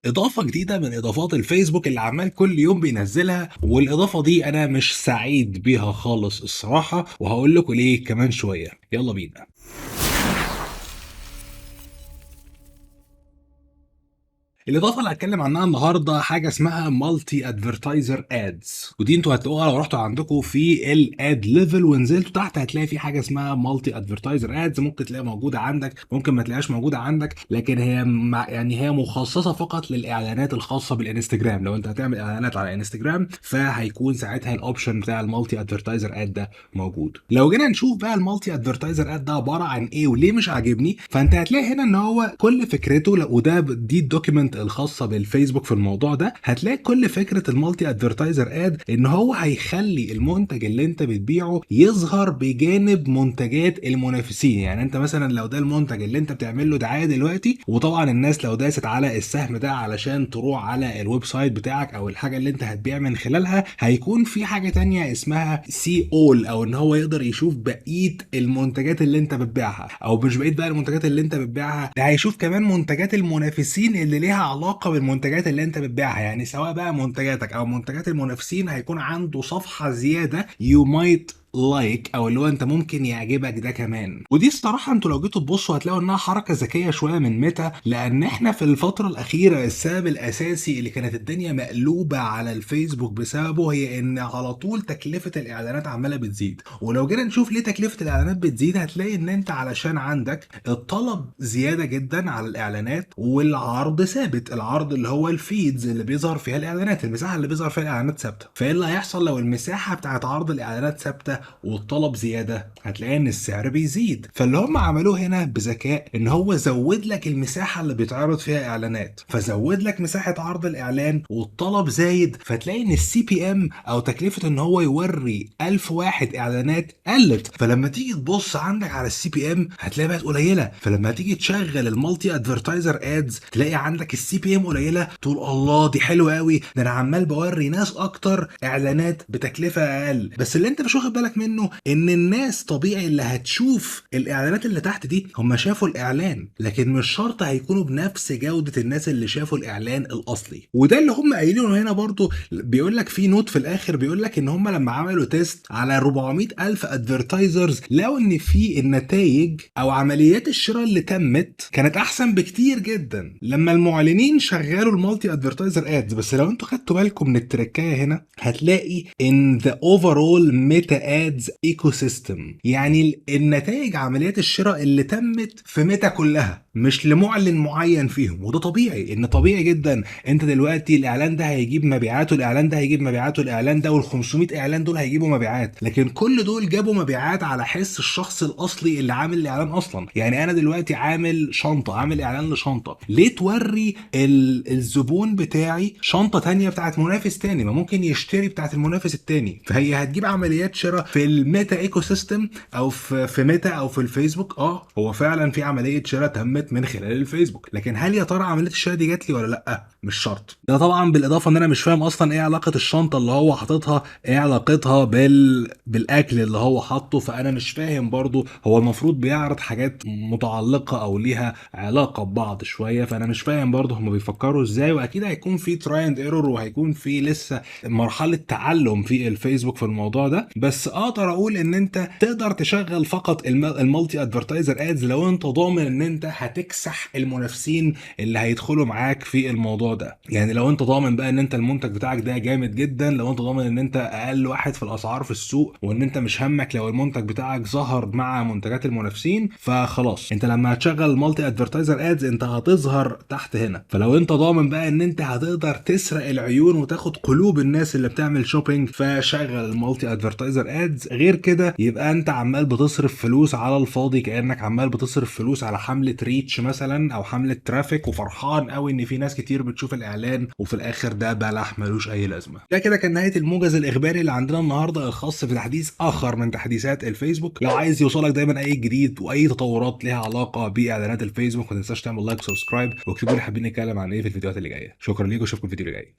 اضافه جديدة من اضافات الفيسبوك اللي عمال كل يوم بينزلها، والاضافة دي انا مش سعيد بيها خالص الصراحة، وهقول لكم ليه كمان شوية. يلا بينا. الاضافة اللي هتكلم عنها النهارده حاجة اسمها multi advertiser ads، ودي انتوا هتلاقوها لو رحتوا عندكم في ال ad level ونزلتوا تحت هتلاقي في حاجة اسمها multi advertiser ads، ممكن تلاقيها موجودة عندك، ممكن ما تلاقيهاش موجودة عندك، لكن هي يعني هي مخصصة فقط للاعلانات الخاصة بالانستجرام. لو انت هتعمل اعلانات على انستجرام فهيكون ساعتها ال option بتاع ال multi advertiser ad ده موجود. لو جينا نشوف بقى ال multi advertiser ad ده عبارة عن ايه وليه مش عاجبني، فانت هتلاقي هنا ان هو كل فكرته، وده دي ال document الخاصة بالفيسبوك في الموضوع ده، هتلاقي كل فكرة ال multi advertiser ad ان هو هيخلي المنتج اللي انت بتبيعه يظهر بجانب منتجات المنافسين. يعني انت مثلا لو ده المنتج اللي انت بتعمل له دعاية دلوقتي، وطبعا الناس لو داست على السهم ده علشان تروح على ال website بتاعك او الحاجة اللي انت هتبيع من خلالها، هيكون في حاجة تانية اسمها see all، او ان هو يقدر يشوف بقية المنتجات اللي انت بتبيعها، او مش بقية بقى المنتجات اللي انت بتبيعها، ده هيشوف كمان منتجات المنافسين اللي ليها علاقة بالمنتجات اللي انت بتبيعها. يعني سواء بقى منتجاتك او منتجات المنافسين هيكون عنده صفحة زيادة you might like، او اللي هو انت ممكن يعجبك ده كمان. ودي الصراحة انتوا لو جيتوا تبصوا هتلاقوا انها حركة ذكية شوية من ميتا، لان احنا في الفترة الاخيرة السبب الاساسي اللي كانت الدنيا مقلوبة على الفيسبوك بسببه هي ان على طول تكلفة الاعلانات عماله بتزيد. ولو جينا نشوف ليه تكلفة الاعلانات بتزيد، هتلاقي ان انت علشان عندك الطلب زيادة جدا على الاعلانات والعرض ثابت، العرض اللي هو ال feeds اللي بيظهر فيها الاعلانات، المساحة اللي بيظهر فيها الاعلانات ثابتة. فايه اللي هيحصل لو المساحة بتاعت عرض الاعلانات ثابتة والطلب زيادة؟ هتلاقي ان السعر بيزيد. فاللي هم عملوه هنا بذكاء ان هو زود لك المساحة اللي بيتعرض فيها اعلانات، فزود لك مساحة عرض الاعلان والطلب زايد، فتلاقي ان ال CPM او تكلفة ان هو يوري 1000 واحد اعلانات قلت. فلما تيجي تبص عندك على ال CPM هتلاقي بقت قليله، فلما تيجي تشغل ال multi advertiser ads تلاقي عندك ال CPM قليله، تقول الله دي حلوة قوي، ده انا عمال بوري ناس اكتر اعلانات بتكلفه اقل. بس اللي انت مش واخد بالك منه ان الناس طبيعي اللي هتشوف الاعلانات اللي تحت دي هم شافوا الاعلان، لكن مش شرط هيكونوا بنفس جودة الناس اللي شافوا الاعلان الاصلي. وده اللي هم قايلينه هنا برضو، بيقول لك في note في الاخر بيقول لك ان هم لما عملوا test على 400,000 advertisers لقوا ان في النتائج او عمليات الشراء اللي تمت كانت احسن بكتير جدا لما المعلنين شغلوا ال multi advertiser ads. بس لو انتوا خدتوا بالكم من التركايه هنا هتلاقي ان the overall Meta ads ecosystem، يعني النتائج عمليات الشراء اللي تمت في ميتا كلها مش لمعلن معين فيهم. وده طبيعي، ان طبيعي جدا انت دلوقتي الاعلان ده هيجيب مبيعات، والاعلان ده هيجيب مبيعات، والاعلان ده وال500 اعلان دول هيجيبوا مبيعات، لكن كل دول جابوا مبيعات على حس الشخص الاصلي اللي عامل الاعلان اصلا. يعني انا دلوقتي عامل شنطه، عامل اعلان لشنطه، ليه توري الزبون بتاعي شنطه تانية بتاعت منافس تاني؟ ما ممكن يشتري بتاعت المنافس التاني. فهي هتجيب عمليات شراء في الميتا ecosystem او في ميتا او في الفيسبوك. هو فعلا في عملية شراء تمت من خلال الفيسبوك، لكن هل يا ترى عملية الشراء دي جات لي ولا لا؟ مش شرط. ده طبعا بالاضافة ان انا مش فاهم اصلا ايه علاقة الشنطة اللي هو حاططها، ايه علاقتها بالاكل اللي هو حاطه، فانا مش فاهم برضو. هو المفروض بيعرض حاجات متعلقه او ليها علاقة ببعض شوية، فانا مش فاهم برضو هم بيفكروا ازاي. واكيد هيكون في try and error، وهيكون في لسه مرحلة تعلم في الفيسبوك في الموضوع ده. بس اقدر اقول ان انت تقدر تشغل فقط ال multi advertiser ads لو انت ضامن ان انت هتكسح المنافسين اللي هيدخلوا معاك في الموضوع ده. يعني لو انت ضامن بقى ان انت المنتج بتاعك ده جامد جدا، لو انت ضامن ان انت اقل واحد في الاسعار في السوق، وان انت مش همك لو المنتج بتاعك ظهر مع منتجات المنافسين، فخلاص انت لما هتشغل ال multi advertiser ads انت هتظهر تحت هنا. فلو انت ضامن بقى ان انت هتقدر تسرق العيون وتاخد قلوب الناس اللي بتعمل shopping، فشغل ال multi advertiser ads. غير كده يبقى انت عمال بتصرف فلوس على الفاضي، كانك عمال بتصرف فلوس على حمله reach مثلا او حمله traffic، وفرحان قوي ان في ناس كتير بتشوف الاعلان، وفي الاخر ده بلح ملوش اي لازمه. ده كده كان نهاية الموجز الاخباري اللي عندنا النهارده الخاص بتحديث اخر من تحديثات الفيسبوك. لو عايز يوصلك دايما اي جديد واي تطورات ليها علاقة باعلانات الفيسبوك، ما تنساش تعمل like و subscribe، واكتبوا لي حابين نتكلم عن ايه في الفيديوهات اللي جاية. شكرا ليكم واشوفكم الفيديو اللي جاي.